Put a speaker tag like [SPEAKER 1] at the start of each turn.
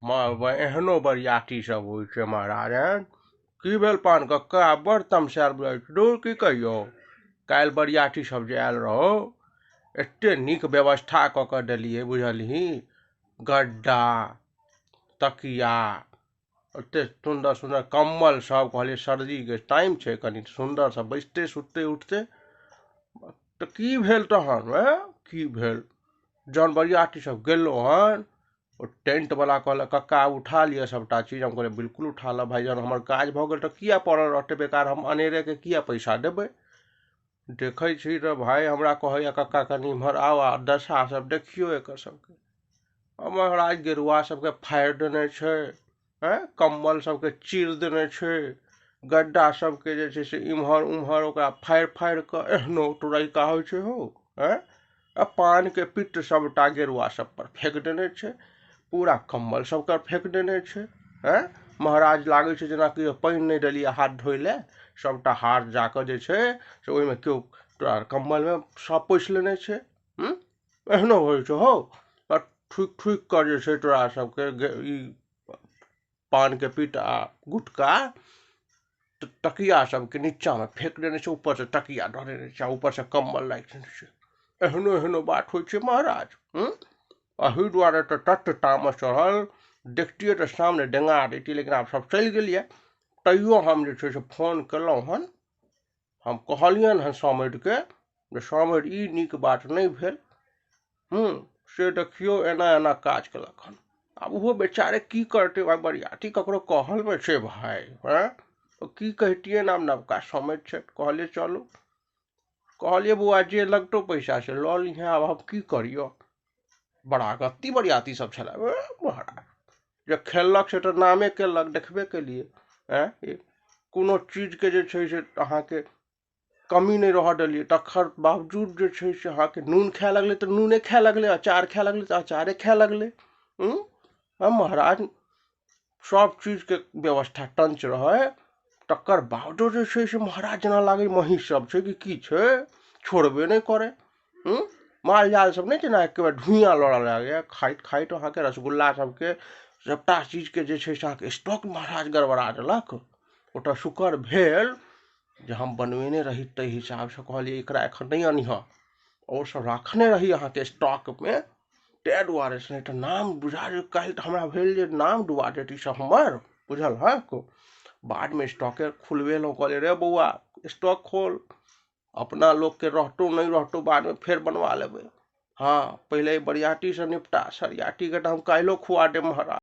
[SPEAKER 1] एहनो बरियाती सब होइ छै महाराज। एहन की भेल पान कक्का, बड़ तमसायल बुझाइ छी। धुर की कहियौ, काल्हि बरियाती सब जे आयल रहौ, एते नीक व्यवस्था कऽ कऽ देलियै बुझलही। गड्डा तकिया, एते सुन्दर सुन्दर कम्बल सब, कहलियै सर्दीके टाइम छै, कनि सुन्दरसँ बैसतै सुततै उठतै। तऽ की भेल तहन? की भेल, जहन बरियाती सब गेलहुँ हन, ओ टेंटवला कहलक कक्का आब उठा लिअ सभटा चीज। हम कहलियै बिल्कुल उठा लऽ भाइ, जहन हमर काज भऽ गेल तऽ किए पड़ल रहतै बेकार, हम अनेरेके किए पैसा देबै। देखै छी तऽ भाय हमरा कहैए कक्का कनि इम्हर आउ आ दशा सब देखियौ एकर सबके। महाराज गेरुआ सबके फाड़ि देने छै, कम्बल सबके चीर देने छै, गड्डा सबके जे छै से इम्हर उम्हर ओकरा फाड़ि फाड़ि कऽ। एहनो तुरैका होइ छै हौ? आ पानके पिट्ट सबटा गेरुआ सब पर फेक देने छै, पूरा कम्बल सबके फेक देने छै। महाराज लागै छै जेनाकि पानि नहि देलियै हाथ धोइ लए, सबटा हाथ जाकऽ जे छै से ओहिमे केओ तोरा कम्बलमे सब पोछि लेने छै। एहनो होइ छै हौ? आ ठुकि ठुकि कऽ जे छै तोरा सबके ई पानके पिट आ गुटका तकिया सबके नीचाँमे फेक देने छै, ऊपरसँ तकिया दऽ देने छै आ ऊपरसँ कम्बल राखि देने छै। एहनो एहनो बात होइ छै महाराज? एहि दुआरे तऽ तत तामस चढ़ल, देखतियै तऽ सामने डेंगा दैतियै, लेकिन आब सब चलि गेल यऽ। तैयो हम जे छै से फोन केलहुँ हन, हम कहलियनि हन समधिके जे समधि ई नीक बात नहि भेल। से देखियौ एना एना काज केलक हन। आब ओहो बेचारे की करतै भाइ, बरियाती ककरो कहलमे छै भाइ? आँय, की कहितियै? आब नवका समधि छै, कहलियै चलू, कहलियै बौआ जे लगतौ पैसा से लऽ लिहें, आब हम की करियौ। बरागति बरियाती सब छलै महाराज, जे खेलक से तऽ नामे केलक, देखबे केलियै। आँय, कोनो चीजके जे छै से अहाँके कमी नहि रहऽ देलियै, तकर बावजूद जे छै से अहाँके नून खाए लगलै तऽ नूने खाए लगलै, अचार खाए लगलै तऽ अचारे खाए लगलै। महाराज सब चीजके व्यवस्था टंच रहै, तकर बावजूद जे छै से महाराज जेना लागै महींस सब छै कि की छै, छोड़बे नहि करै। माल जाल सब नहि जेना एके बेर धुइयाँ लड़ऽ लागैए खाइत खाइत, अहाँके रसगुल्ला सबके सबटा चीजके जे छै से अहाँके स्टॉक महाराज गड़बड़ा देलक। ओतऽ शुक्र भेल जे हम बनबेने रही ताहि हिसाबसँ, कहलियै एकरा एखन नहि अनिहऽ, ओ सब राखने रही अहाँके स्टॉकमे, ताहि दुआरे से नहि तऽ नाम बुझा जे काल्हि तऽ हमरा भेल जे नाम डुबा देत ई सब हमर, बुझल हक। बादमे स्टॉके खुलबेलहुँ, कहलियै रे बौआ स्टॉक खोल, अपना लोकके रहतौ नहि रहतौ बादमे फेर बनवा लेबै। हँ, पहिले बरियातीसँ निपटा, सरियातीके तऽ हम काल्हिओ खुआ देब महाराज।